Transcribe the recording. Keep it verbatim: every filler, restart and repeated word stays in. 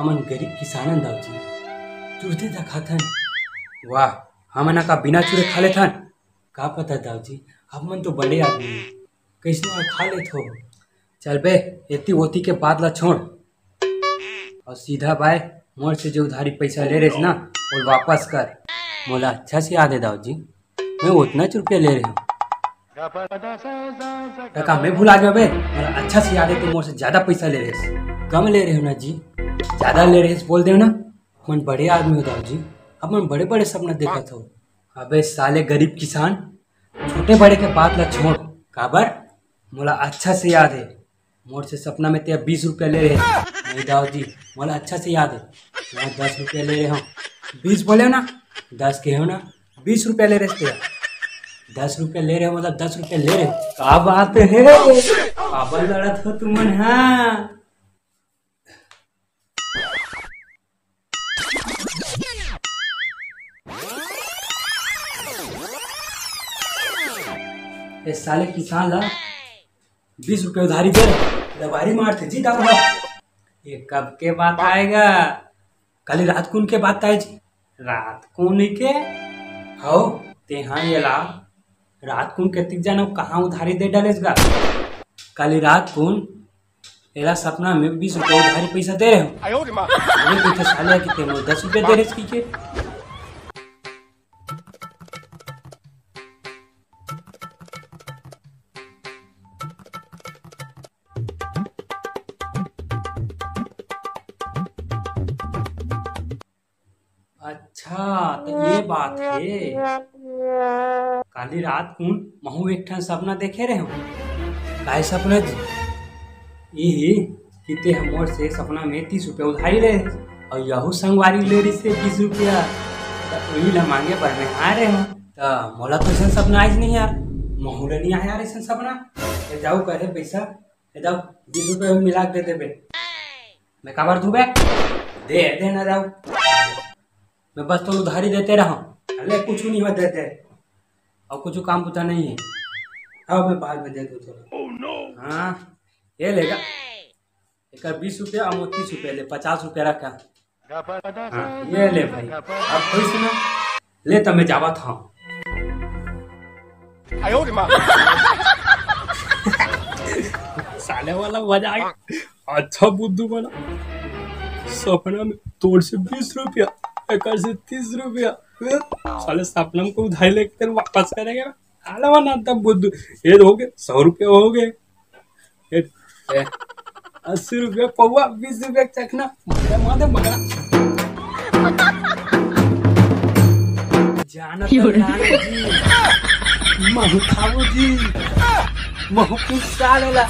हमन गरीब किसान हन दाऊ जी, चुरते त खाथन। वाह, हमन का बिना चुरे खा लेथन? का पता दाऊ जी, आप मन तो बड़े आदमी हो, कइसनो खा लेथो। चल बे, एती ओती के बात ला छोड़, अउ सीधा बाय, मोर से जो उधारी पइसा ले रेहेस ना, वो वापस कर। मोला अच्छा से याद हे दाऊ जी, मैं ओतनाच रुपया ले रेहेंव। त का मैं भुला गेंव बे? मोला अच्छा से याद हे, तैं मोर से जादा पइसा ले रेहेस। कम ले रेहेंव ना जी, जादा ले रेहेस बोल देंव ना। अपन बड़े आदमी हो दाऊ जी, अपन बड़े-बड़े सपना देखत हो। अबे साले गरीब किसान, छोटे बड़े के बात ला छोड़। काबर? मोला अच्छा से याद हे, मोर से सपना में तैं बीस रुपया ले रेहेस। नहीं दाऊ जी, मोला अच्छा से याद हे, मैं दस रुपया ले रेहेंव। बीस बोलेंव ना, दस केहेंव ना, बीस रुपया ले रेहेस तैं। दस रुपया ले रेहेंव, मतलब दस रुपया ले रेहेंव। का बात हे? काबर लड़त हो तुमन? हाँ, ए साले किसान ला बीस रुपया उधारी दे, लबारी मारथे जी दाऊ हा। ये कब के बात आय गा? काली रात कुन के बात आय जी? रात कुन के? हव, तेहा एला रात कुन कतिक जानो कहाँ उधारी दे डालेस गा? काली रात कुन एला सपना में बीस रुपया उधारी पइसा दे रेहेंव। अरे तैं तो साले कि तैं मोला दस रुपया दे रेहेस कहिके। अच्छा, त ये बात हे। काली रात कुन महूं एक ठन सपना देखे रेहेंव। काय सपना जी? इही कि तैं ह मोर से सपना में तीस रुपया उधारी ले, अउ यहू संगवारी ले रहिस हे बीस रुपया, त उही ला मांगे बर मैं आय रेहेंव। त मोला तो अइसन सपना आइस नहीं यार, महूं ला नहीं आय यार अइसन सपना। ए दाऊ करे पइसा, ए दाऊ, बीस रुपया भी मिला के दे देबे। मैं काबर दूं बे? दे दे ना दाऊ। मैं बस तो उधारी देते रहंव। अरे कुछ नहीं होय, दे दे। अउ कुछ काम बुता नहीं हे। अब मैं बाद में दे दूं तोला। हाँ, ये ले गा। एकर बीस रुपया अउ मोर तीस रुपया ले, पचास रुपया रखा। हाँ, ये ले भाई। अब खुश ना? ले त मैं जावत हंव। साले वाला मजा आ गया। अच्छा बुद्धू बना, सपना में तोर से बीस रुपया, एकर से तीस रुपया। साले सपना में कोई उधारी लेके तेरे वापस करेगा। साले बना तब बुद्धू, ये हो गए सौ रुपया हो गए। ए, ए, अस्सी रुपया पौवा, बीस रुपया चखना। मारे, मारे, मारा। जाना तो जाना जी। महू खाऊ जी। महू कुछ सालेला।